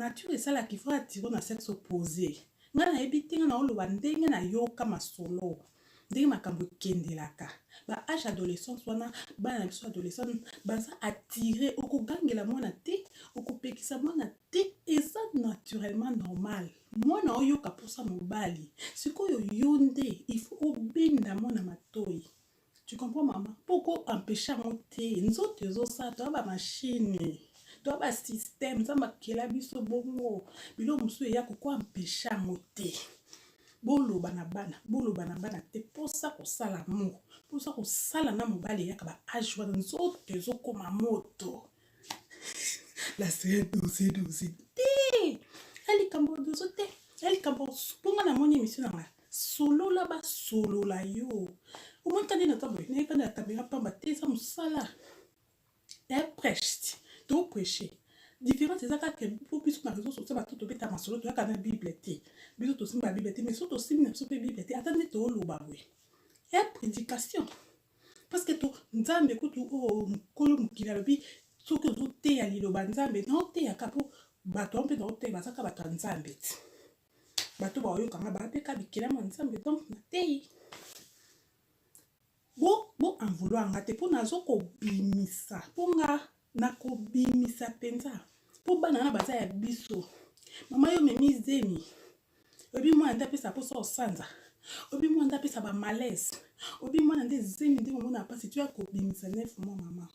Nature esalaka il faut attirer na sexe opposé. Nga nayebi te, nga naoloba ndenge nayoka masolo, ndenge makambo ekendelaka. Ba age adolescence wana, bana na biso adolescent baza attire. Okogangela mwana te, okopekisa mwana te, eza naturellement normal. Mwana oyoka mposa mobali. Sikoyo yo nde il faut obenda mwana matoyi. Tu comprends, mama? Mpo ko empêche yango te, nzoto ezosala. Toya bamachine, toya basystème, Nzambe akela biso bongo. Biloko mosusu eya koko empêche yango te. Boloba na bana, boloba na bana te. Mposa kosala amour, mposa kosala na mobali eyaka ba age wana, nzoto ezokoma moto. La se dose dose te, ya likambo dozo te, ya likambo mponga. Namoni émission na nga, solola, basolola yo. Omoni ka nde naza boye, nayebanda ya kamera pamba te, eza mosala ya prêche. Toprêche différence eza kaka mpo biso na réseau social, bato tobeta masolo, toyaka na Bible te. Biso tosimba Bible te, mais so tosimbi na biso mpe Bible te, ata nde tooloba boye ya prédication, parce que to Nzambe kutu oyo Nkolo mokili alobi, soki ozoteya liloba Nzambe, naoteyaka mpo bato wana mpe naoteya bazaka bato ya Nzambe ti bato baoyokanga bapeka bikelamo ya Nzambe. Donc nateyi bo bo en nga te mpo nazokobimisa, mpo nga nakobimisa mpenza, mpo bana wana baza ya biso. Mama, yo memi zemi, oyebi mwana nde apesa mposa osanza, oyebi mwana nde apesa bamalaise, oyebi mwana nde zemi nde omona mpasi. To ya kobimisa 9 mois, mama,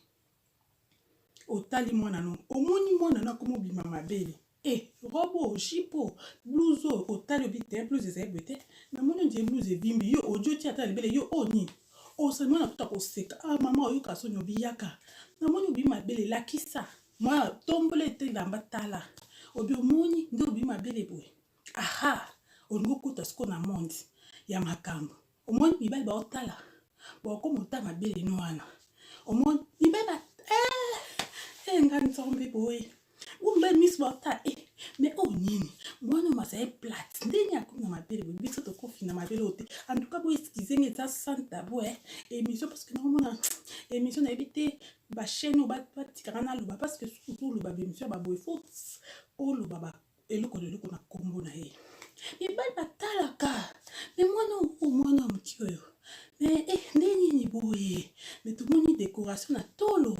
otali mwana no, omoni mwana no akoma obima mabele. E robe oyo, jupe oyo, blouse oyo, otali, obi te blouse ezali boye te, namoni ondie blouse evimbi. Yo odi otia ata libele yo oyo nini, osali mwana kuta koseka. Ah mama, oyoka soni, obiyaka, namoni obimi mabele, lakisa mwana, tombola ete elamba, tala, obi omoni nde obimi mabele boye. Aha, olingi okota sikoyo na monde ya makambo. Omoni mibali baotala, bakoma ota mabele no wana. Omoni mibali ba eh, eh, nga Nzambe boye, mibali miso baotala eh, mais oyo nini, mwana oyo azali plate, ndenge akomi na mabele boye? Biso tokofina mabele oyo te. En tout cas, bo excuse nga, eza sans tabou eh, émission, parce que naomona émission, nayebi te bachaîne oyo batikaka naloba, parce que soki oloba baémission ya baboye, faut oloba eloko na eloko na nkombo na ye. Mibali batalaka me mwana oyo, mwana ya moki oyo, me eh, nde nini boye? Me tomoni décoration na tolo,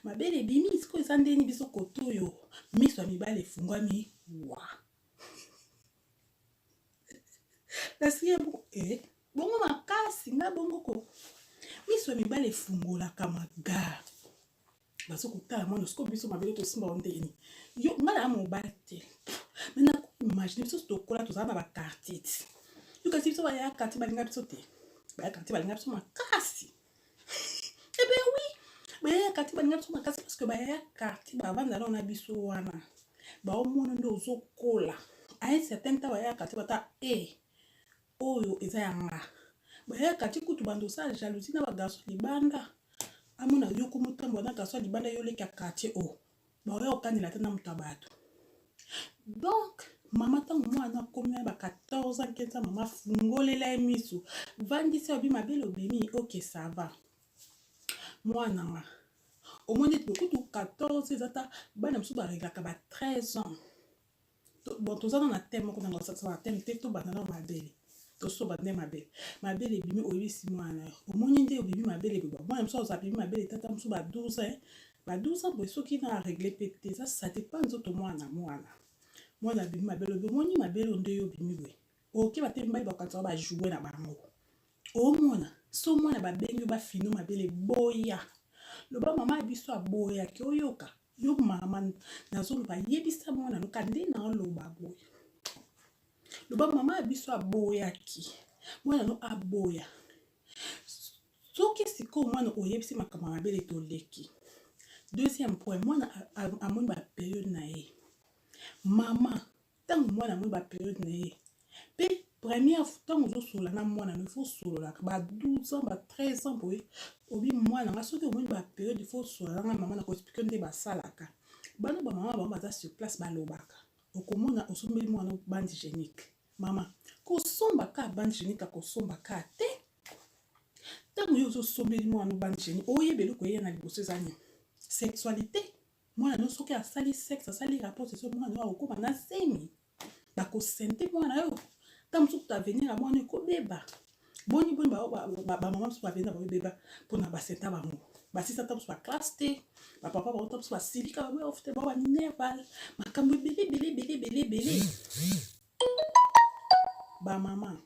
mabele ebimi. Sikoyo eza ndeni biso koto oyo miso ya mibali efungwami wa nasi eh, bongo makasi nga bongo ko miso ya mibali efungolaka maga, bazo kotala mwana. Sikoyo biso mabele tosimba o ndeni? Yo, nga na mobali te, me nakoimagine biso tokola, tozala na baquartier ti yo, kasi biso baya quartier balinga biso te, baya quartier balinga biso makasi. Eh ben oui, baya quartier balinga biso makasi, parce que baya quartier bavanda nao na biso wana, baomona nde ozokola. À un certain temps, baya quartier bata e oyo eza ya nga. Baya quartier kutu bando osala jalousie na bagarçon libanda, amona yo komotambola na garçon libanda, yo leki ya quartier oyo, baoya kokanela te na moto ya bato. Donc mama, ntango mwana akomi na ba 14 ans, 15 ans, mama, fungolela ye miso, vandisi, obi mabele obimi, ok, ça va, mwana nga. Omoni ete kutu 14 eza ta bana mosusu bareglaka ba 13 ans. Bon, toza na thème moko nanga osakisa na thème te. Tobanda na mabele, tosoba nde mabele. Mabele ebimi, oyebisi mwana yo, omoni nde obimi mabele boye. Mwana mosusu azala abimi mabele, tata mosusu ba 12 ans, ba 12 ans boye. Soki na regle mpe te, eza ça dépend nzoto mwana. Mwana abimi mabele, obi omoni mabele oyo nde yo obimi boye, okeba te, mibali bakanisa bajoue na bango. Omona so mwana babengi yo, bafino mabele, boya, loba mama ya biso aboyaki. Oyoka yo mama, nazoloba, yebisa mwana noka nde naoloba boye, loba mama ya biso aboyaki, mwana no aboya. Soki sikoyo mwana oyebisi makambo ya mabele, toleki deuxième point. Mwana amoni bapériode na ye. Mama, ntango mwana amoni bapériode na ye, mpe première ntango ozosolola na mwana no, ifo osololaka ba 12 ans, ba 13 ans boye, obi mwana nga, soki omoni bapériode, ifo osolola nanga mama, na koexpliquer nde basalaka. Bana bamama bango baza sur place, balobaka. Okomona osombeli mwana bande hygiénique. Mama, kosomba ka bande hygiénique, akosomba ka te. Ntango yo ozosombeli mwana bande hygiénique, oyeba eloko eya na liboso eza nini? Sexualité. Mwana no soki asali sexe, asali rapport sexuel, mwana no akokoma na zemi. Bakosente mwana yo. Ntango mosusu avenir ya mwana ekobeba. Boni boni bamama mosusu baavenir na bango ebeba mpona basenta bango. Basisa ntango mosusu baklasse te, bapapa bango ntango mosusu basilika, baboya kofuta bango baminerval, makambo ebele ebele ebele ebele ebele. Bamama,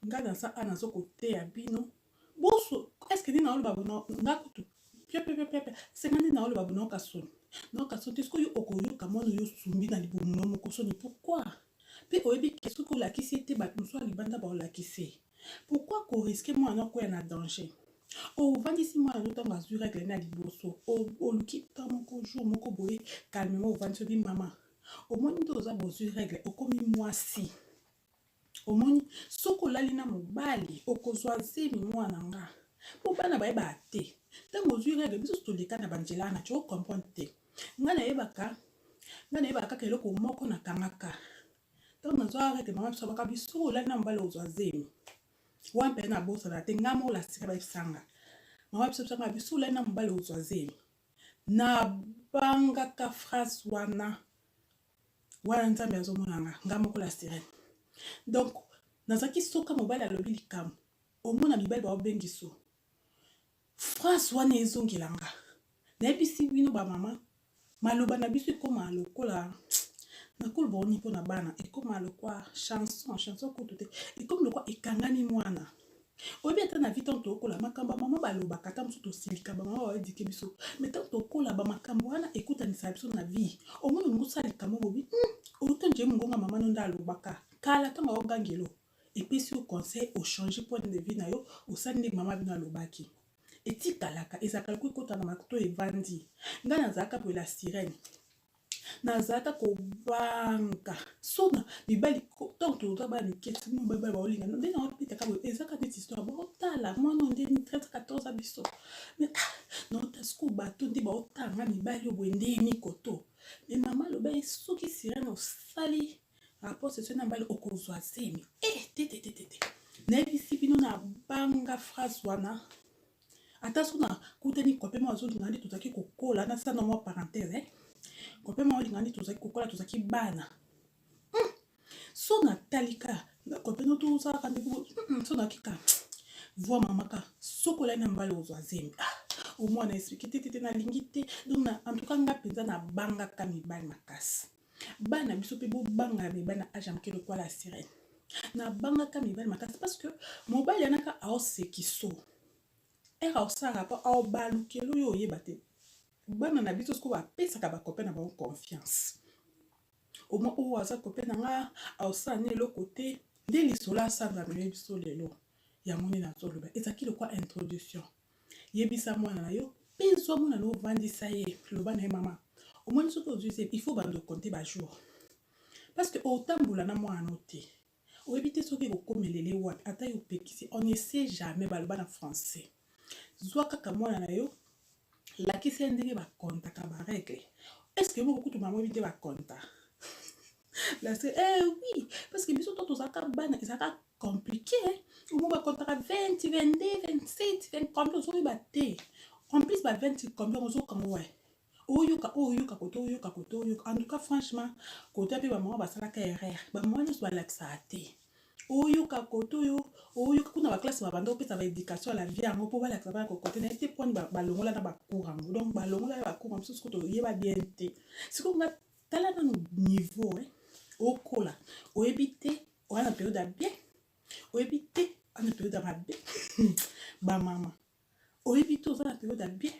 nga naza awa nazo koteya bino boso eske nde naoloba bono nga kutu piapiapiapia senga nde naoloba bono nayoka soni, nayoka soni te. Sikoyo okoyoka mwana oyo osumbi na libumu na moko soni pourquoi? Mpe oyebi ke soki olakisi ye te, bato mosusu ya libanda baolakisi ye. Pourquoi koriske mwana akwea na danger? Ovandisi mwana no ntango azwi regle na liboso, oluki ntango moko jour moko boye calmement, ovandisi, obi mama, omoni nde oza bozwi regle, okomi mwasi, omoni soki olali na mobali okozwa zemi. Mwana nga, mpo bana bayebaka te ntango ozwi regle, biso toleka na banzela wana ti ocomprendre te. Ngai nayebaka kaka eloko moko nakangaka ntango nazwa regle, mama biso abaka biso soki olali na mobali ozwa zemi. Wana mpe nabosana te, ngai moko lasika bayebisanga, mama biso bisanga biso olali na mobali ozwa zemi. Nabangaka phrase wana wana, Nzambe azomona nga, nga moko la sirène. Donc nazalaki, soka mobali alobi likambo, omona mibali baobengiso, phrase wana ezongela nga. Nayebisi bino bamama, maloba na biso ekóma lokola, nakoloba oni mpona bana, ekóma lokwa chanson, chanson kutu te, ekómi lokwa ekangami mwana. Oyebi, ata na vie, ntango tokola, makambo ya mama balobaka, ata mosusu tosilika, bamama baedike biso, mais ntango tokola, bamakambo wana ekutanisaka biso na vie. Omoni, olingi osala likambo bobi, oyoki nje mongonga mama no nde alobaka kala ntango aogangelo, epesi yo conseil, ochange point de vue na yo, osali nde mama bino alobaki. Etikalaka, ezalaka lokola ekota na mato, evandi. Ngai nazalaka boye, la sirène, nazalaka kobanga sona mibali. Ntango toza bana mike, mibali baolinga nde naobetaka boye, ezaka neti histoire baotala mwana nde 13 14 biso, mais naota sikoyo bato nde baotanga mibali oyo boye ndeni koto. Mais mama aloba ye soki sirène osali rapport sexuel na mibali okozwa zemi. E te te te te te, nayebisi bino, nabanga phrase wana. Ata so nakutani copain moko azolinga nde tozalaki kokola, nasala mwa parenthèse, copain moko alinga nde tozalaki kokola, tozalaki bana, so natali ka copain no tozalaka nde so nakika voi mama ka soki olali na mobali ozwa zemi. Ah, omwana explique te te te, nalingi te. Donc en tout cas nga mpenza nabangaka mibali makasi. Bana biso mpe bobangaka mibali na age ya moke lokola sirène. Nabangaka mibali makasi parce que mobali anaka aosekiso ere aosala mpo aobalukela oyo oyeba te. Bana na biso sikoyo bapesaka bacopain na bango confiance, omwa oyo aza copain na nga, aosala na eloko te. Nde lisolo asandra amemi biso lelo, yango nde nazoloba, ezalaki lokwa introduction. Yebisa mwana na yo mpe zwa mwana na ovandisa ye, loba na ye: mama, omoni soki ozwi zemi, il faut bando compter bajour, parce que otambola na mwana no te, oyebi te soki ekokomelele wapi. Ata yo opekisi, on ne sait jamais, baloba na français. Zwa kaka mwana na yo, lakisa ye ndenge bakontaka barègle. Est ce que moko kutu mama oyebi te bakonta? Eh oui, parce que biso to tozalaka bana, ezalaka compliqué. Omo bakontaka 20, 22, 27, 20 combien, ozoyeba te. En plus ba 20 combien ozokanga wa oyoka, oyoka kote, oyoka kote, oyoka. En tout cas, franchement, kote mpe bamama basalaka erreur, bamama nyonso balakisaka te. Oyoka kote oyo, oyoka kuna, baklasse babanda kopesa baéducation ya la vie yango mpo balakisa bana kokote na ye te. Mponi balongola na bacours yango? Donc balongola na bacours mosusu sikoyo toyeba bien te. Sikoyo nga tala nanu niveau okola, oyebi te oya na période ya bien, oyebi te oya na période ya mabe. Bamama, oyebi te oza na période ya bien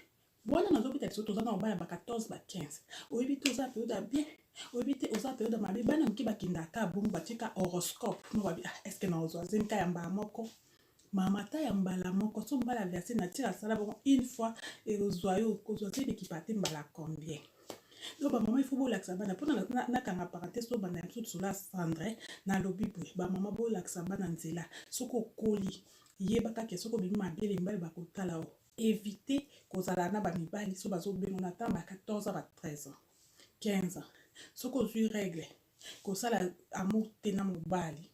wana, nazobeta biso toza na bana ba 14, ba 15, oyebi te oza na période ya bien, oyebi te oza na période ya mabe. Bana moke bakendaka bongo, batika horoscope no babi: ah, est ce que nazwa zemi ka ya mbala moko? Mama, ta ya mbala moko so mbala verse na tia asala bongo une fois, ekozwa yo kozwa zemi ekipa te mbala combien. Donc bamama, il faut bolakisa bana mpona nakanga parenthèse, to banda ya biso tosolo ya cendre. Nalobi boye: bamama, bolakisa bana nzela. Soki okoli, yeba kaka soki obimi mabele, mibali bakotala o, évite kozala na bamibali so bazobenga na ntango ba 14 ans, ba 13 ans, 15 ans. Soki ozwi règle, kosala amour te na mobali,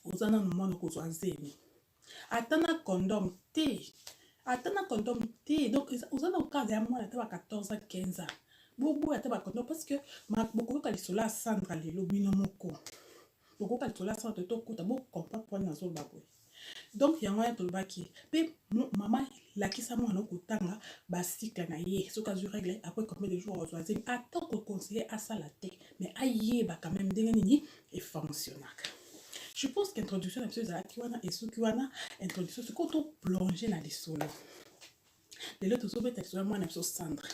oza nanu mwana, kozwa zemi ata na condom te. Ata na condom te. Donc oza na okada ya mwana ata ba 14 ans, 15 ans, boboya ata bacondom, parce que bokoyoka lisolo ya Sandra lelo. Bino moko bokoyoka lisolo ya Sandra, tokuta bocomprendre mpona nazoloba boye. Donc yango wana tolobaki mpe, mama lakisa mwana kotanga bacycle na ye. Soki azwi règle, après combien de jours azwa zemi? Ata koconseiller asala te, mais ayeba quand même ndenge nini efonctionnaka. Je pense que introduction na biso ezalaki wana, esuki wana introduction. Sikoyo toplonge na lisolo. Lelo tozobeta lisolo ya mwana biso Sandra,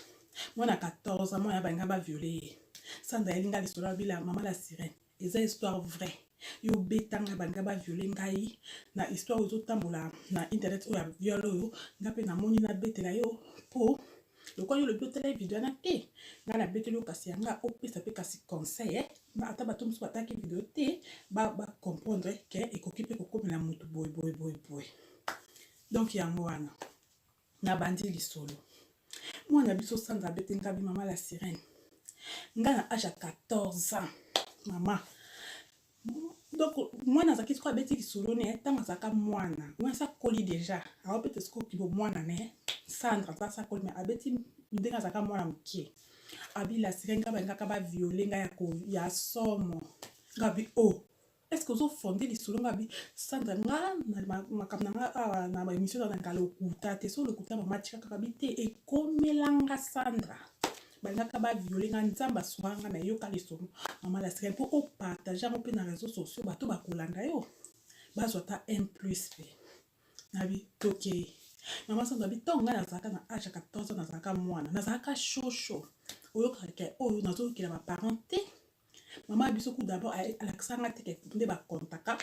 mwana 14 ans, mwana balinga baviole ye. Sandra ayelinga lisolo ya bila mama la sirène, eza histoire vraie. Yo betanga, balinga baviole ngai na histoire oyo ezotambola na internet oyo ya viol oyo. Nga mpe namoni nabetela yo, mpo lokola yo olobi otala video wana te, ngai nabeteli yo. Kasi yanga opesa mpe kasi conseil, ata bato mosusu bataki video te, bacomprendre ke ekoki mpe kokomela motu boye boye boye boye. Donc yango wana nabandi lisolo. Mwana biso Sandra abeti ngabi: "Mama la sirène, ngai na age ya 14 ans, mama." Donc mwana azalaki sikoyo, abeti lisolo ne ntango azalaka mwana wana, sa akoli déjà, aopete sikoyo kibo mwana ne. Sandra aza sa akoli, mais abeti ndenge azalaka mwana moke. Abi: "La sirène, ngai balingaka baviole ngai ya somo." Ngabi: "O oh, est ce que ozofonde lisolo?" Nga bi: "Sandra, nga makambo na nga awa na baémission na nga, lokuta te. So lokuta, mama, tika kaka." Bi te, ekomelanga Sandra, balingaka baviole nga, Nzambe asungaka nga. Nayoka lisolo, mama la sirène, mpo opartage yango mpe na réseau sociaux, bato bakolanda yo bazwa ata 1 plus. Mpe nabi tokei. Mama Sandra bi: "Ntongo ngai nazalaka na age ya 14 ans, nazalaka mwana, nazalaka shosho, oyokaka oyo nazokela baparent te. Mama ya biso ku d'abord alakisanga te ke nde bakontaka.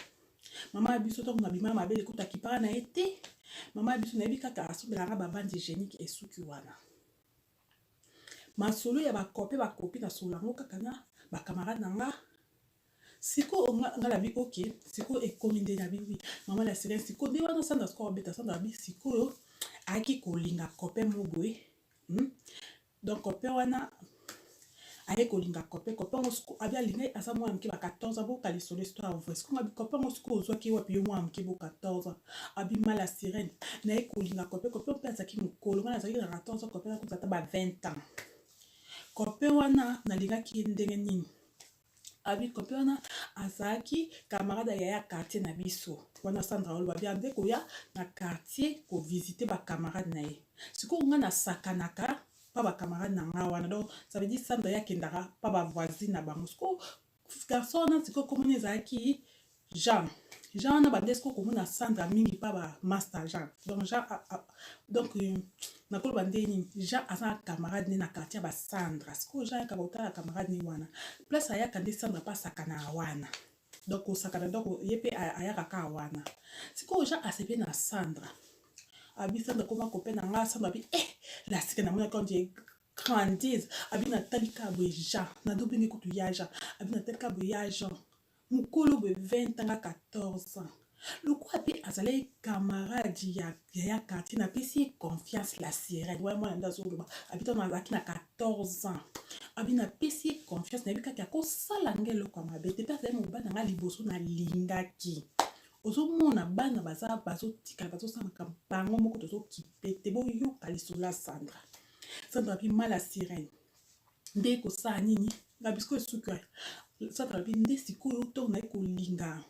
Mama ya biso, ntango nabima mabele, kuta akipaka na ye te. Mama ya biso, nayebi kaka asombelanga babande hygiénique, esuki wana. Masolo ya bakope bakopi, nasolo yango kaka na bacamarade na nga. Sikoyo nga nabi ok, sikoyo ekomi nde nabi: 'Oui, mama la sirène.' Sikoyo nde wana Sandra sikoyo abeta. Sandra abi sikoyo ayaki kolinga copain mo boye. Donc copain wana aye kolinga copain, copain ngo sikoyo abi alingai, aza mwana moke ba 14 ans. Boka lisolo, histoire vrai. Sikoyo abi copain ngo sikoyo ozwaki wapi, yo mwana moke bo 14 ans? Abi: 'Mama la sirène, naye kolinga copain, copain mpe azalaki mokolo. Ngai nazalaki na 14 ans, copain nakozala ata ba 20 ans. Copain wana nalingaki ye ndenge nini?' Abi copain wana azalaki camarade ya ya quartier na biso wana. Sandra oloba bia nde koya na quartier kovisite bacamarade na ye. Sikoyo ngai nasakanaka pa bacamarade na nga wana. Donc ça veut dire Sandra ye akendaka pa bavoisine na bango. Sikoyo garçon wana, sikoyo komoni ezalaki Jean. Jean wana bande sikoyo komona Sandra mingi pa bamaster Jean. Donc Jean, donc nakoloba nde nini, Jean aza na camarade ne na quartier ya basandra. Sikoyo Jean ayaka kotala camarade ne wana, place ayaka nde Sandra mpe asakana wana. Donc kosakana, donc ye mpe ayaka kaka wana. Sikoyo Jean asepe na Sandra, abi: 'Sandra, koma copain na nga.' Sandra abi: 'Eh, lasika namonaki ondie grandise.' Abi natali kaka boye Jean, nadobenge kutu ya Jean. Abi natali kaka boye ya Jean, mokolo boye 20 ans, nga 14 ans. Lokola mpe azalaki camarade ya quartier, napesi ye confiance, la sirène wana. Mwana nde azoloba. Abi ntango azalaki na 14 ans, abi napesi ye confiance, nayebi kaka akosala nga eloko ya mabe te, mpe azali mobali na nga liboso nalingaki. Ozomona bana baza bazotikala, bazosala makambo bango moko, tozokipe te. Boyoka lisolo ya Sandra. Sandra abi: 'Mama la sirène, nde kosala nini?' Nga bisiko esuki. Sandra abi nde sikoyo ntongo naye kolinga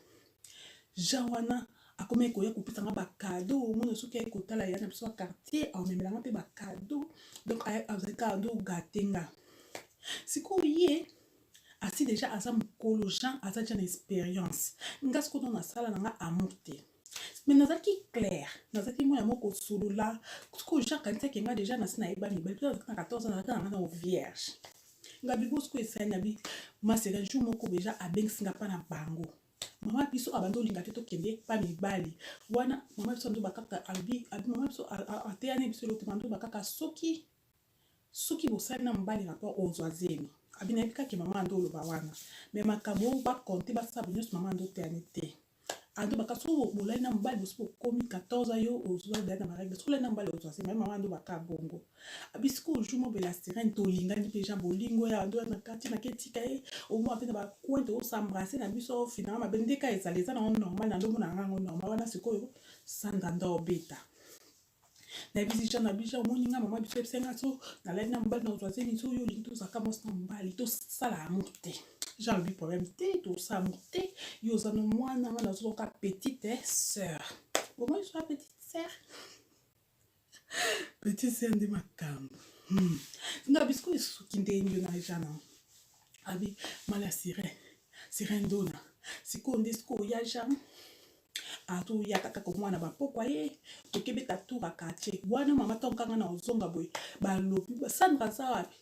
Jean wana, akomi koya kopesanga bacadeau. Omona soki aye kotala ya na biso ya quartier, aomemelanga mpe bacadeau. Donc azali kaka ndo gâter nga. Sikoyo ye asi déjà aza mokolo, Jean aza déjà na expérience. Nga sikoyo ntango nasala na nga amour te, mais nazalaki claire, nazalaki mwana moko kosolola. Sikoyo Jean akanisaki nga déjà nasi nayeba mibali, mpe nazalaki na 14 ans, nazalaki na nga na vierge. Nga bibo sikoyo esali na bi maseka. Jour moko déjà abengisi nga mpa na bango. Mama biso abandi olinga te tokende pa mibali wana. Mama biso andoba kaka, alobi abi mama biso ateyani biso eloko te. Andoba kaka soki bosali na mobali rapport, ozwa zemi. Abi nayebi kaka mama ando oloba wana, mais makambo oyo bakonte basala nyonso, mama ando teyani te. Ando baka soki bolali na mobali, bosi bokomi 14, yo ozwa na barègle, soki olali na mobali, ozwa zemi. Mama ando baka bongo. Abi sikoyo jour moko la sirène, tolingani mpe Jean, bolingo ya ando na kati, naketika ye omwa mpe na bacoin, tosembrasse na biso. Finalement mabe ndeka ezala, eza nango normal, na ndomona yango normal wana. Sikoyo Sandra ndo obeta. Nayebisi Jean na biso, omoni nga mama biso yebisa nga so nalali na mobali na kozwa zemi, so yo olingi tozalaka mwasi na mobali, tosala amour te. Jean alobi problème te, tosala amour te, yo oza no mwana, nga nazoka petite sœur. Omoni so petite sœur, petite sœur nde makambo. Nga bisiko esuki ndenge yo na Jean na abi mala sirene sirene ndona sikoyo nde sikoyo ya Jean azoyaka kaka mwana bapokwa ye, tokebeta tour ya quartier wana. Mama, ntango kanga na ozonga boye, balobi Sandra aza wapi?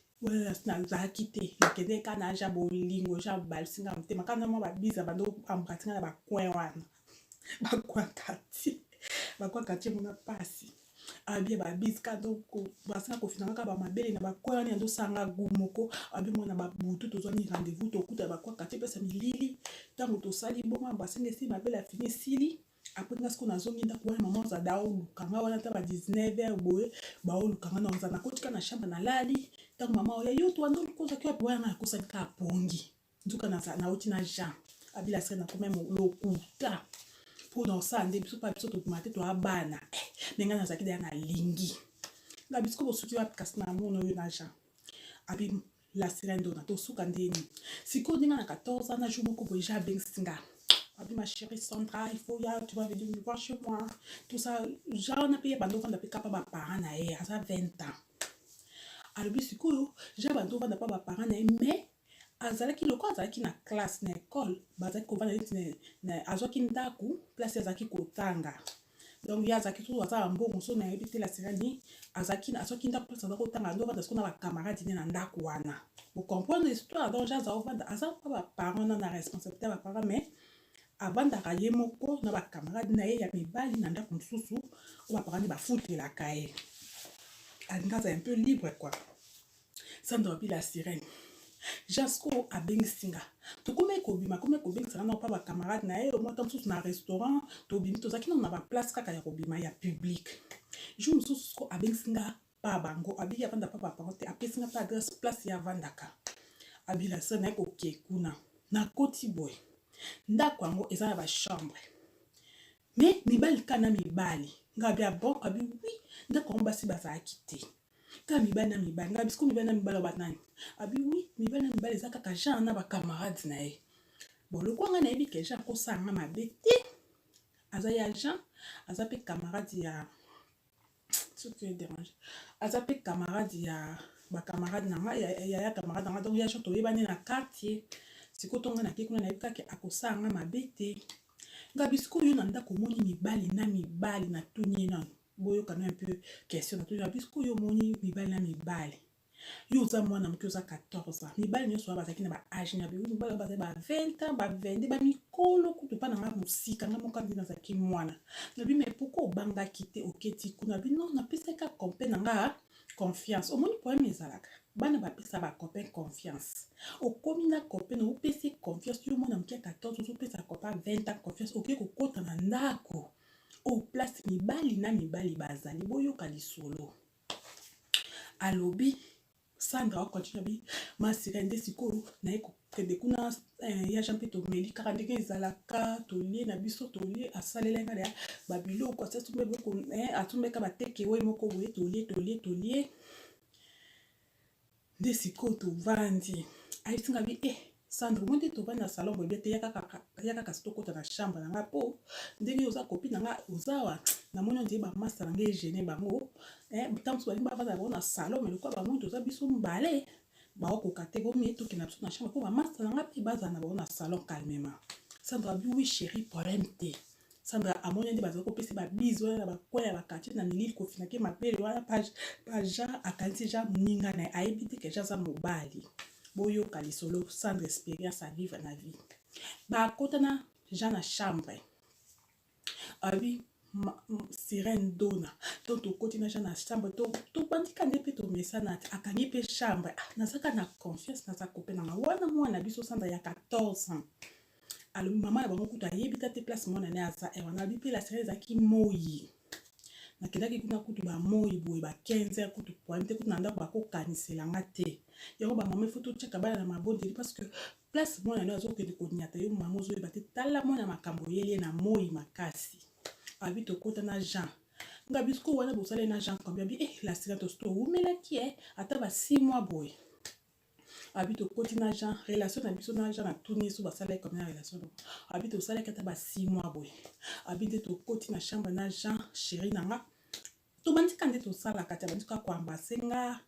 Nazalaki te, nakende kaka na ja bolingo. Ja balisinga motema kaka na mwa babiza bando embrasser nga na bacoin wana, bacoin quartier, bacoin quartier mona pasi abie babise kaka basinga kofinanga kaka bamabele na bacoin wana. Yandosanga gu moko abi mwana babutu, tozwani rendez-vous, tokuta bacoin quartier, pesa milili. Ntango tosali bongo, basenga esili, mabele afini, esili. Après nga sikoyo nazongi ndako wana, mama ozala oluka nga wana ta ba 19 heures boye, baoluka nga na ozala nakotika na chambre, nalali. Ntango mama oya, yo to wana ozaki wapi wana? Nakosali kaka pongi, nzuka nauti na Jean abila sere, nakoma lokuta mpo na osala nde biso mpa biso tobima te, toya bana me ngai nazalaki deya nalingi nga bisiko bosuki wapi. Kasi na mona oyo na Jean abi la sirène dona, tosuka ndeni sikoyo ndenge na 14 ans na jour moko boye, Jean abengisi nga, abi ma chérie Sandra, il faut ya tu vas venir me voir chez moi, tout ça. Jean wana mpe ye bando ovanda mpe kapa baparent na ye, aza 20 ans. Alobi sikoyo Jean bando ovanda mpa baparent na ye, mais azalaki lokola azalaki na classe na école, bazalaki kovanda neti azwaki ndako place azalaki kotanga. Donc ye azalaki so aza na mbongo so nayebi te. La sirani azalaki, azwaki ndako place aza kotanga, ando ovanda sikoyo na bacamarade ne na ndako wana. Bocomprendre histoire. Donc aza ovanda, aza mpa baparent na responsabilité ya baparent, mais avandaka ye moko na bacamarade na ye ya mibali na ndako mosusu oyo baparent nde bafutelaka ye. Alingi aza un peu libre quoi. Sandra wapi la sirène, Jasco abengisi nga, tokomi kobima, komi kobengisa nga na mpa bacamarade na ye omota mosusu na restaurant. Tobimi, tozalaki nano na baplace kaka ya kobima ya public. Jour mosusu siko abengisi nga pa bango, abiki avanda pa baparent te, apesi nga mpe adresse place ye avandaka. Abila se naye koke kuna, nakoti boye, ndako yango eza na bachambre mais mibali kaka na mibali. Nga abi bon, abi oui, ndako yango basi bazalaki te, kaka mibali na mibali. Nga bisiko mibali na mibali oyo banani? Abi oui, mibali na mibali, eza kaka Jean na bacamarade na ye. Bon, lokwa nga nayebi ke Jean akosala nga mabe te, aza ya Jean, aza mpe camarade ya soki dérange, aza mpe camarade ya bacamarade na nga, ya camarade na nga. Donc ya Jean toyebani na quartier. Sikoyo to nga nakei kuna, nayebi kaka akosala nga mabe te. Nga bisikoyo na ndako omoni mibali na mibali, natuni ye nano, boyokana un peu question natuni na bisikoyo, omoni mibali na mibali, yo oza mwana moke, oza 14 ans, mibali nyonso wana bazalaki na baage na bango, mibali oyo bazali ba 20 ans, ba 22, bamikolo kutu mpa na nga mosika, nga moko nde nazalaki mwana. Nabi mais pourquoi obangaki te oketi kuna? Bi non, napesaki copain na nga confiance. Omoni problème ezalaka, bana bapesa bacopain confiance. Okomi na copain na opesi confiance, yo mwana moke ya 14 ozopesa copain 20 ans confiance, okoki kokota na ndako oyo place mibali na mibali bazali. Boyoka lisolo. Alobi Sandra acontinue, abi masika nde sikoyo naye kokende kuna ya Jean mpe tomeli kaka ndenge ezalaka, tolie na biso, tolie, asalelai nga ya babiloko, asumbeka bateke oyo moko boye, tolie, tolie, tolie. Nde sikoyo tovandi, ayebisi nga bi Sandra, omoni nde tovandi na salon boye te, ya kaka si tokɔta na chambre na nga, mpo ndenge oza copine na nga, oza wa namoni ondie bamasta na nga egene bango ntango mosusu balingi bavanda bango na salon, mais lokola bamoni toza biso mibale, baokoka te. Bomie tokende na biso na chambre mpo bamasta na nga mpe bazala na bango na salon calmement. Sandra abi oui chéri, problème te. Sandra amoni nde bazali kopesa babise wana na bacoin ya baquartier na milili, kofinaki mabele wana pa Jean, akanisi Jean moninga na ye, ayebi te ke Jean aza mobali. Boyoka lisolo, Sandra expérience à vivre na vie. Bakota na Jean na chambre, abi sirène dona to tokoti na Jean na chambre, tobandika nde mpe tomesana, akangi mpe chambre. Nazaka na confiance, naza copain nanga wana, mwana biso Sandra ya 14 ans. Alobi mama na bango kutu ayebi ta te place mwana ne aza wana. Alobi mpe la sirène ezalaki moi, nakendaki kuna kutu bamoi boye ba 15 heures, kutu problème te, kutu na ndako bakokanisela nga te. Yango bamama ifo totiaka bana na mabondeli, parce que place mwana no azokende koniata yo, mama ozoyeba te. Tala mwana makambo oyeli ye na moi makasi. Abi tokota na Jean. Nga biso wana bosali na Jean combien? Abi eh, la sirène, tosi towumelaki eh, ata ba 6 mois boye. Abi tokoti na Jean, relation na biso na Jean, natuni so basalaki combien relation. Abi tosalaki ata ba 6 mois boye. Abi nde tokoti na chambre na Jean, chéri na nga, tobandi ka nde tosalaka ti abandi kaka koembrasser nga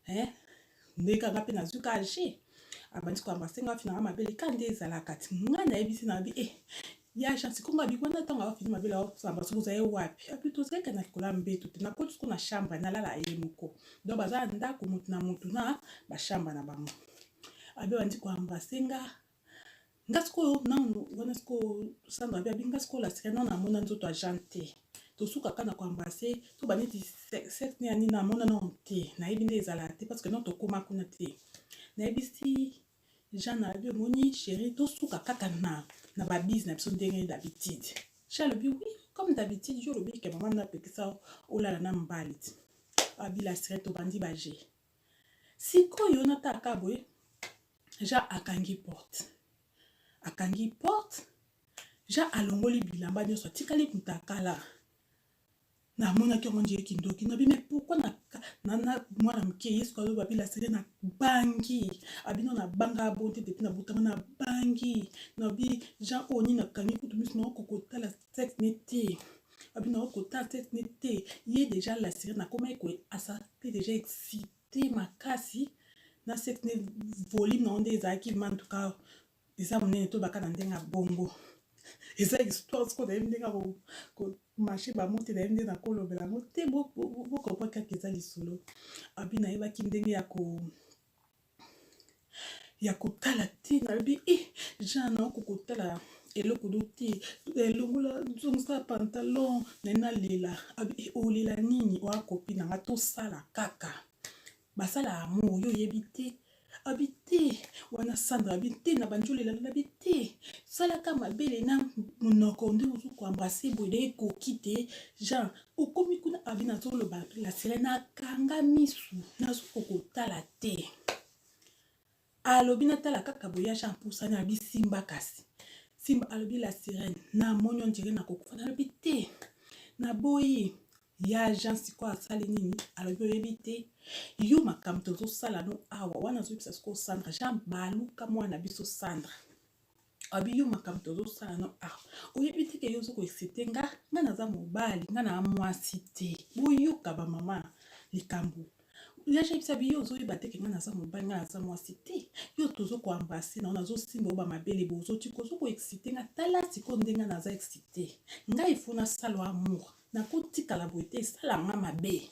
eh, nde kaka mpe nazwi ka age, abandi koembrasser nga, afinanga mabele ka nde ezalaka ti nga nayebisi na abi eh, ya Jean, sikoyo nga abi wana ntango afini mabele aosamba, soki ozali wapi? Abi tozalaki na likolo ya mbeto te, nakoti siko na chambre, nalala ye moko. Donc baza na ndako, motu na motu na bachambre na bango. Abi abandi koembrasser nga, nga sikoyo nanu wana sikoyo Sandra abi, abi nga sikoyo lasika nano namona nzoto ya Jean te, tosukaka na koembrasser to baneti sexe ne ya nini, namona nano te, nayebi nde ezala te parce que non, tokóma kuna te. Nayebisi Jean na abi: "Omoni chéri, tosuka kaka na babise na biso ndenge d'habitude." Jean alobi: "Oui, comme d'habitude, yo olobi ke mama napekisa olala na mobali ti." Abi la sire tobandi baje sikoyo nataka boye, Jean akangi porte, akangi porte, Jean alongoli bilamba nyonso, atikali mutakala. Namonaki yango nde kindoki. Nabi: "Mais pourquoi na mwana moke ye?" Soki aloba bila sere na bangi, abino na banga abo te depuis nabotama na bangi. Nabi: "Jean, oyo nini?" Nakangi kutu miso, naoko kotala sexe ne te. Abi naoko kotala sexe ne te. Ye déjà la sere nakomaki koye, asaki déjà excité makasi na sexe ne, volume nango nde ezalaki ma, en tout cas eza monene, tobaka na ndenge ya bongo. Eza histoire sikoyo nayebi ndenge komarche bamo te, nayebi nde nakolobela yango te, bocomprendre kaka eza lisolo. Abi nayebaki ndenge ya kotala te. Nalobi e Jean, naoko kotala eloko do te, elongola, zongisa pantalon naye, nalela. Abi e olela nini? Oya kopi na nga, tosala kaka basala amour, yo oyebi te. Abi te wana Sandra abi te na bandi olela. Nabi te, salaka mabele na monoko nde ozo koembrasser boye de ekoki te. Jean okomi kuna, abi nazoloba la sele, nakanga misu, nazokoka kotala te. Alobi natala kaka boye, ya Jean apusani, abi simba kasi simba. Alobi la sirène, namoni on dirait nakokufa. Nalobi te, naboyi. Ya Jean sikoyo asali nini? Alobi: "Oyebi te, yo makambo tozosala no awa wana." Azoyebisa sikoyo Sandra, Jean baluka mwana biso Sandra, abi: "Yo makambo tozosala no awa, oyebi te ke yo ozokoexciter nga, nga naza mobali, nga na mwasi te." Boyoka bamama likambo ya Jean yebisa bi: "Yo ozoyeba te ke nga naza mobali, nga naza mwasi te. Yo tozokoembrasser na nazosimba oyo bamabele bo ozotika, ozokoexciter nga. Tala sikoyo ndenge naza excité, ngai ifo nasala amour, nakotikala boye te, esalanga mabe."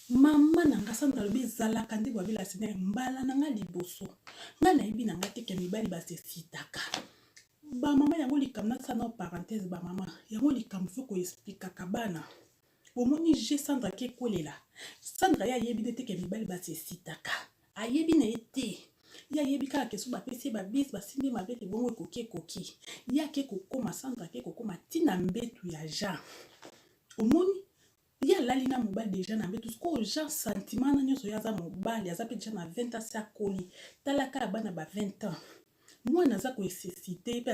Mama na nga Sandra alobi ezalaka nde babela sene mbala na nga liboso, nga nayebi na nga te ke mibali basexcitaka. Bamama, yango likambo nasala na parenthèse, bamama, yango likambo faut koexpliquaka bana. Bomoni je Sandra ke kolela. Sandra ye ayebi nde te ke mibali basexcitaka, ayebi na ye te. Ye ayebi kaka ke so bapesi ye babise, basimbi mabete bongo ekoki, ekoki. Ye ake kokóma, Sandra ake kokóma ntina mbetu ya Jean. Omoni ye alali na mobali déjà na mbetu. Sikoyo Jean, sentiment na nyonso, ye aza mobali, aza mpe déjà na 20 ans, si akoli, talaka ya bana ba 20 ans, mwana aza koexciter mpe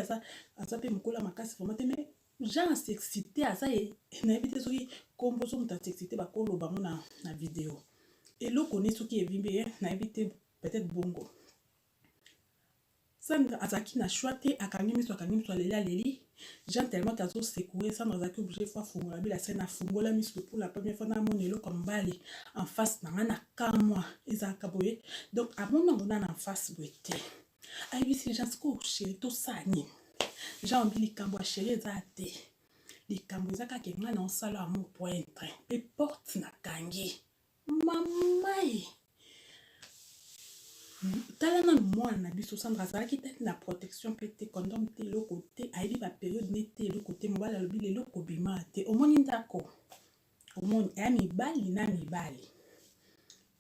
aza mpe mokolo ya makasi vraiment te. Mais Jean asexciter, aza, nayebi te soki nkombo so moto asexciter bakoloba ngo na video eloko ne soki evimbi ye, nayebi te, peut-être bongo. Sandra azalaki na choix te, akangi miso, akangi miso, aleli, aleli. Jean tellement ke azosecouer Sandra, azalaki obligé faut afungola bila sene. Afungola miso pour la première fois, namona eloko ya mobali en face na nga, na kamwa ezalaka boye. Donc amoni yango nana en face boye te. Ayebisi Jean: "Sikoyo chéri, tosala nini?" Jean obi: "Likambo ya chéri eza te, likambo eza kaka ngai na osala amour pointre mpe porte nakangi." Mama ye, tala nanu mwana na biso Sandra azalaki te na protection mpe te, condom te, eloko te, ayebi bapériode ne te, eloko te. Mobali alobi lelo kobima te. Omoni ndako, omoni eya mibali na mibali,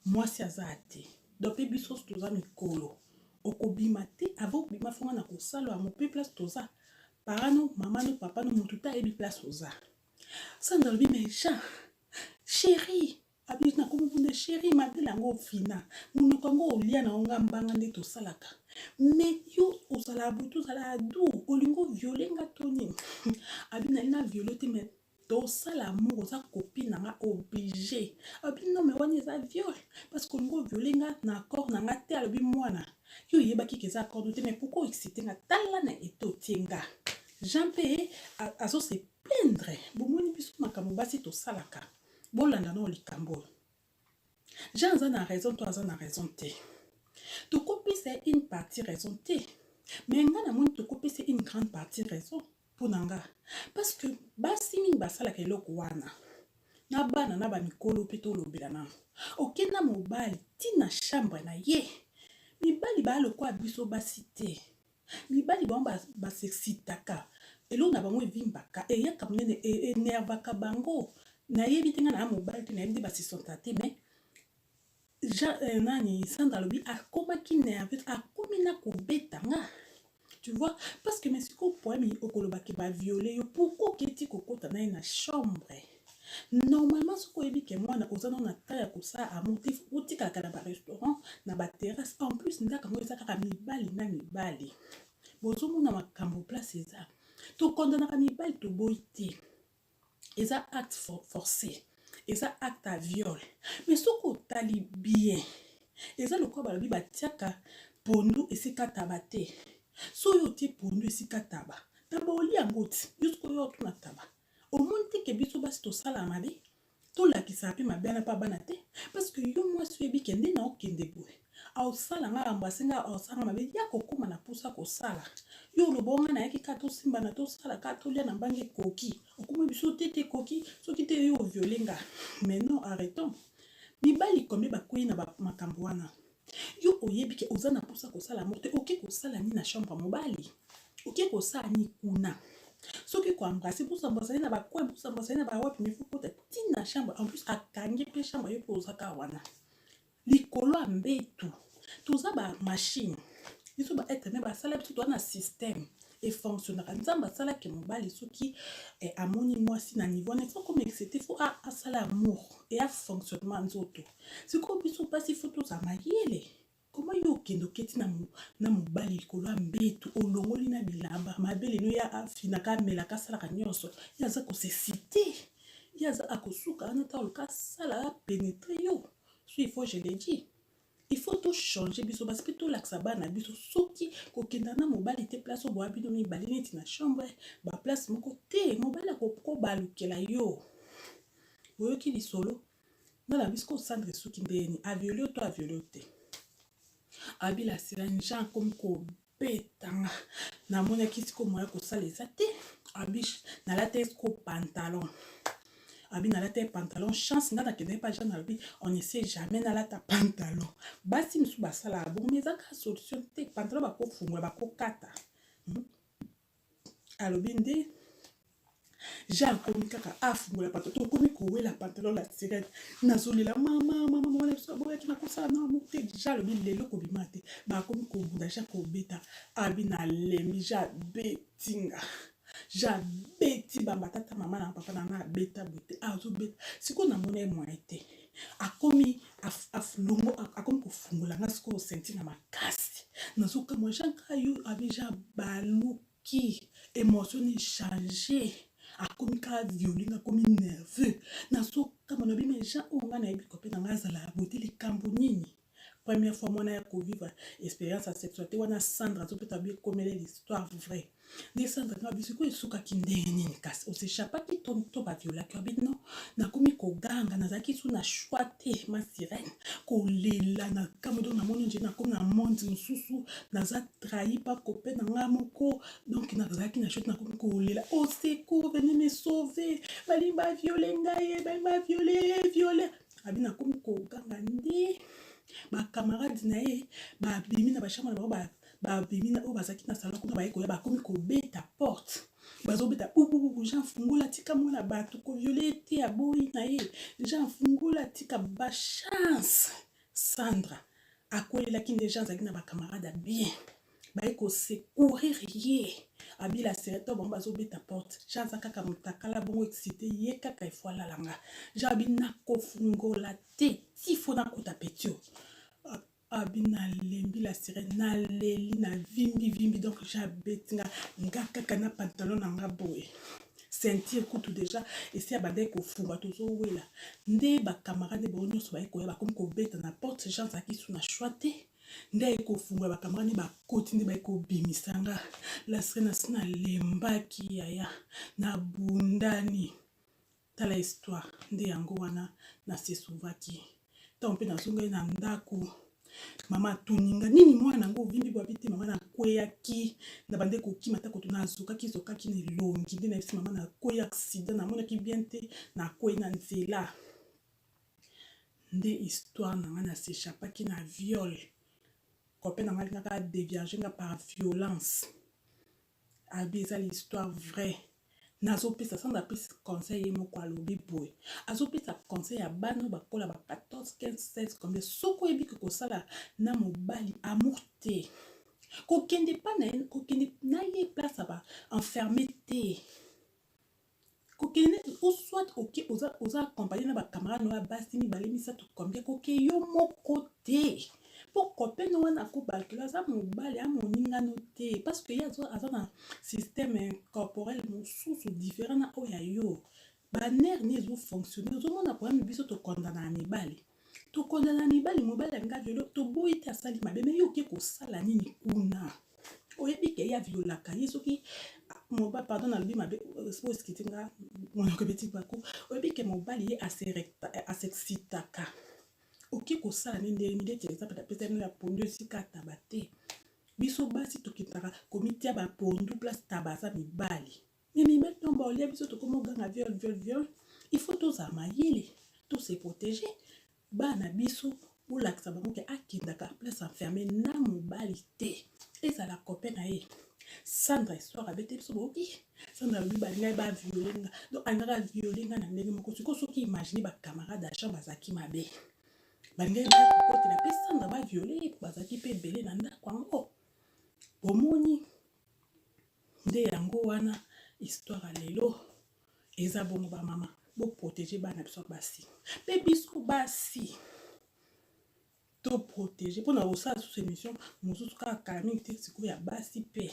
mwasi aza te. Donc mpe biso toza mikolo, okobima te. Avant obima, faut nga na kosala yango mpe place toza parano, mama no, papa no, motu te ayebi place oza. Sandra alobi: "Mais Jean chéri." Abi nakomokunda: "Chéri, mabele yango ofina, monoko yango olia na ngo mbanga nde tosalaka, mais yo ozala butu, ozala du, olingi ovioler nga to nini?" Abi nali na violer te, mais Tosala amour, oza copine na nga oblige. Alobi non, mais wana eza viol parce que olingi oviole nga na accord na nga te. Alobi mwana, yo oyebaki ke eza accord te, mais pourquoi oexcite nga? Tala na eto otie nga. Jean mpe azo se plaindre. Bomoni biso makambo basi tosalaka. Bolanda nao likambo oyo. Jean aza na raison to aza na raison te? Tokopesa ye une partie raison te, mais nga namoni tokopesa une grande partie raison mpo na nga, parce que basi mingi basalaka eloko wana na bana na bamikolo mpe. Tolobela nano, okenda mobali ntina chambre na ye. Mibali baya lokola biso basi te. Mibali bango basexcitaka, eloko na bango evimbaka, eyaka monene, enervaka bango. Nayebi te, nga na mobali te, nayebi te basisonta te, mais Jean, nani, Sandra alobi akomaki nerveux, akomi na kobeta nga, tu vois, parce que, mais sikoyo problème, okolobaki baviole yo, pourquoi oketi kokota na ye na chambre? Normalement, soki oyebi ke mwana oza nano na temps ya kosala amour te, otikalaka na barestaurant, na baterrasse. En plus, ndako yango eza kaka mibali na mibali. Bozomona makambo place eza. Tokondanaka mibali, toboyi te, eza acte forcé, eza acte ya viol, mais soki otali bien, eza lokola balobi batiaka pondu esika taba te. So oyo otie pondu esika taba, taba olia yango ti yo sikoyo otuna taba. Omoni te ke biso basi tosala mabe, tolakisaka mpe mabe wana mpa bana te, parce que yo mwasi oyebi ke nde na okende boye, aosala nga embrasse nga, aosala mabe ya kokóma na mposa kosala. Yo oloba onga nayaki kaka tosimbana, tosala kaka, tolia na mbange, ekoki. Okóma biso te te, ekoki soki te yo oviole nga. Mais non, arrêtons. Mibali combien bakwei na makambo wana? Yo oyebi ke oza na mposa kosala amour te, oke kosala nini na chambre ya mobali? Oke kosala nini kuna? Soki koembrasser, bosembrasser na bacoin, bosembrasser na bawapi, mais faut kota ntina chambre. En plus akangi mpe chambre, yo mpe oza kaka wana likolo ya mbetu. Toza bamachine, biso baêtre me basala biso, toza na système efonctionnaka. Nzambe asalaki mobali, soki amoni mwasi na niveau wana, faut koma excité, faut asala amour eya fonctionnement nzoto. Sikoyo biso mpasi, faut tozala mayele. Koma yo okende, oketi na mobali likolo ya mbetu, olongoli na bilamba, mabele no ya afinaka, amelaka, asalaka nyonso, ye aza kosexciter, ye aza akosuka wana ta oluka asala apénétrer yo. So il faut, je le dis, il faut tochanger biso basi mpe tolakisa bana biso, soki kokenda na mobali te place oyo boya bino mibale, neti na chambre, baplace moko te, mobali akobalukela yo. Boyoki lisolo nga na biso kosandre soki ndeni aviole yo to aviole yo te. Abila sila, Jean akomi kobetanga, namonaki sikoyo moya kosala eza te. Abi nalata sikoyo pantalon, abi nalata pantalon. Chance, nga nakendaki pa Jean, nalobi on ne sait jamais, nalata pantalon. Basi mosusu basalaka bongo, mais eza kaka solution te. Pantalon bakofungola, bakokata. Alobi nde Jean akomi kaka afungola pantalon, tokomi kowela pantalon. La sirène, nazolela: "Mama, mama, mama na biso aboyaki nakosala na amour te." Jean alobi lelo kobima te. Bakomi kobunda, Jean kobeta, abi nalembi. Jean abetinga, Jean abeti bamba tata, mama na papa na nga, abeta boye te, azobeta. Sikoyo namoni ye moyen te, akomi longo, akomi kofungola nga sikoyo ceinture na makasi. Nazokamwa Jean ka yo. Abi Jean baluki, émotion echange, akomi kaka violing, akomi nerveux. Nazokamwa, nabi: "Mais Jean oyo nga nayebi kope na nga azala boye te, likambo nini?" Première fois mwana ya kovivre expérience ya sexualité wana, Sandra azopeta bi ekomela l'histoire vraie nde Sandra nga biso ko esukaki ndenge nini? Kasi osechapaki to baviolaki? Abi non, nakomi koganga, nazalaki su na choix te, ma sirène, kolela na kamwe. Donc namoni nje nakomi na monde mosusu, naza trahi pa copain na nga moko. Donc nazalaki na choix, nakomi kolela: "Au secours, venez me sauver, balingi baviole ngai, balingi baviole, viole." Abi nakomi koganga nde bacamarade na ye babimi na bachambre na bango, babimi na oyo bazalaki na salon kuna, baye koya, bakomi kobeta porte, bazobeta bubububu: "Jean, fungola, tika mwana bato, koviole te." Aboyi na ye: "Jean, fungola, tika." Bachance, Sandra akwelelaki nde Jean azalaki na bacamarade ya bien, baye kosecourir ye. Abila sereto, bango bazobeta porte, Jean aza kaka motakala bongo, excité, ye kaka efo alalanga. Jean abi nakofungola te ti faut nakota petio. Abi nalembi, la sirène, naleli, navimbi vimbi. Donc Jean abeti nga, nga kaka na pantalon na nga boye. Ceinture kutu deja esi abandaki kofungwa, tozowela nde bacamarade bango nyonso baye koya, bakomi kobeta na porte. Jean azalaki su na choix te, nde aye kofungola, bacamarade nde bakoti, nde baye kobimisa nga. La sirene asi nalembaki yaya, nabundani. Tala histoire nde yango wana na se sauvaki. Ntango mpe nazongaki na ndako, mama atuni nga nini mwana yango ovimbi bwabi te. Mama, nakweyaki na bande kokima ata koto, nazokaki zokaki na elongi. Nde nayebisi mama nakweyi accident, namonaki bien te, nakwei na nzela. Nde histoire na nga, na s'échappaki na viol. Copain na nga alingaka adévierge nga par violence. Abi eza l'histoire vraie nazopesa. Sandra apesi conseil ye moko, alobi boye, azopesa conseil ya bana oyo bakola ba 14, 15, 16, combien. Soki oyebi ke kosala na mobali amour te, kokende pa na ye, kokende na ye place ya ba enfermé te, kokende ou soit oke oza, oza accompagné na bacamarade no ya basi mibale, misato, combien. Koke yo moko te, mpo copain wana akobalukela, aza mobali amoningano te, parce que ye aza na système corporel mosusu différent na oyo ya yo. Banerfs ni ezofonctionne. Ozomona problème, biso tokondana ya mibali, tokondana mibali. Mobali alinga viole, toboyi te, asali mabe, mais yo oke kosala nini kuna? Oyebi ke ye aviolaka ye. Soki mobali, pardon, nalobi mabe, osikiti nga monoko ebeti baku. Oyebi ke mobali ye asexcitaka, oke kosala nini? Ndenge neti exemple napesa bino ya pondu, esika taba te. Biso basi tokitaka komitia bapondu place taba aza mibali, mais mibali ntango baolia biso, tokoma oganga viol, viol, viol. Il faut tozala mayele, tose protéger. Bana biso, bolakisa bango ke akendaka place enfermé na mobali te, ezala copain na ye. Sandra histoire abete biso, boyoki Sandra alobi balingai baviole nga, donc alingaka viole nga na ndenge moko. Sikoyo soki imagine bacamarade ya Jean bazalaki mabe, balingaki baya kokotela mpe Sandra baviole, bazalaki mpe ebele na ndako yango. Bomoni nde yango wana histoire ya lelo eza bongo. Bamama, boprotege bana biso basi, mpe biso basi toprotege. Mpona kosala susu émission mosusu kaka kala mingi te, sikoyo ya basi mpe,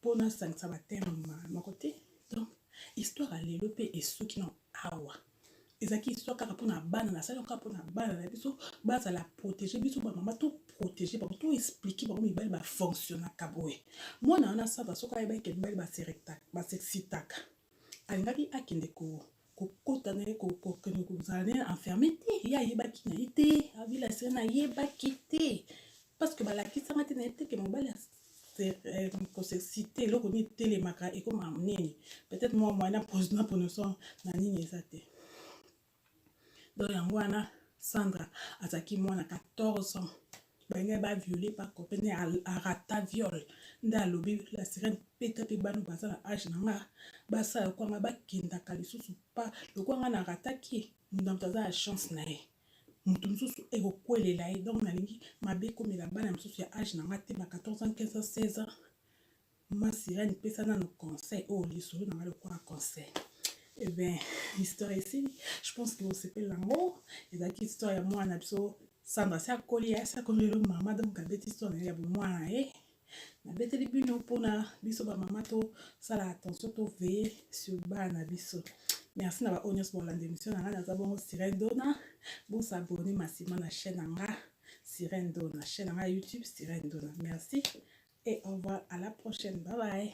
mpona asangisa baterme moko te. Donc histoire ya lelo mpe esuki na awa. Ezalaki histoire kaka mpona bana, nasali kaka mpona bana na biso bazala protégé. Biso bamama toprotege bango, toexplike bango mibali bafonctionnaka boye. Mwana wana Sandra, soki ayebaki mibali basexcitaka, alingaki akende kokota na ye, kokende kozala na ye enfermé te. Ye ayebaki na ye te. Avila sirene ayebaki te, parce que balakisanga te na ye te ke mobali kosexcite, eloko nini etelemaka, ekoma nini. Peut-être mwa moyen na prononciation na nini eza te. Donc yango wana Sandra azalaki mwana 14 ans, balingai baviole bacopain nde arata viol. Nde alobi la sirène peta mpe bana baza na age na nga basala lokwanga, bakendaka lisusu pa lokwanga na rataki. Moto na moto aza na chance na ye, moto mosusu ekokwelela ye. Donc nalingi mabe ekomela bana mosusu ya age na nga te, ba 14 ans, 15 ans, 16 ans. Ma sirène, pesa nano conseil oyo, lisolo na nga lokola conseil. Eh ben, histoire esili. Je pense que osepeli yango. Ezalaki histoire ya mwana biso Sandra, asi akoli, asi akomi lelo mama. Donc abeti histoire na ye ya bomwana na ye. Nabeteli bino mpona biso bamama tosala attention, toveille sur bana na biso. Merci na baoyo nyonso bolanda émission na ngai. Naza bongo Sirène Dona. Bosabone massivement na chaîne na nga Sirène Dona, chaîne na ngai YouTube Sirène Dona. Merci et au revoir, à la prochaine, bye bye.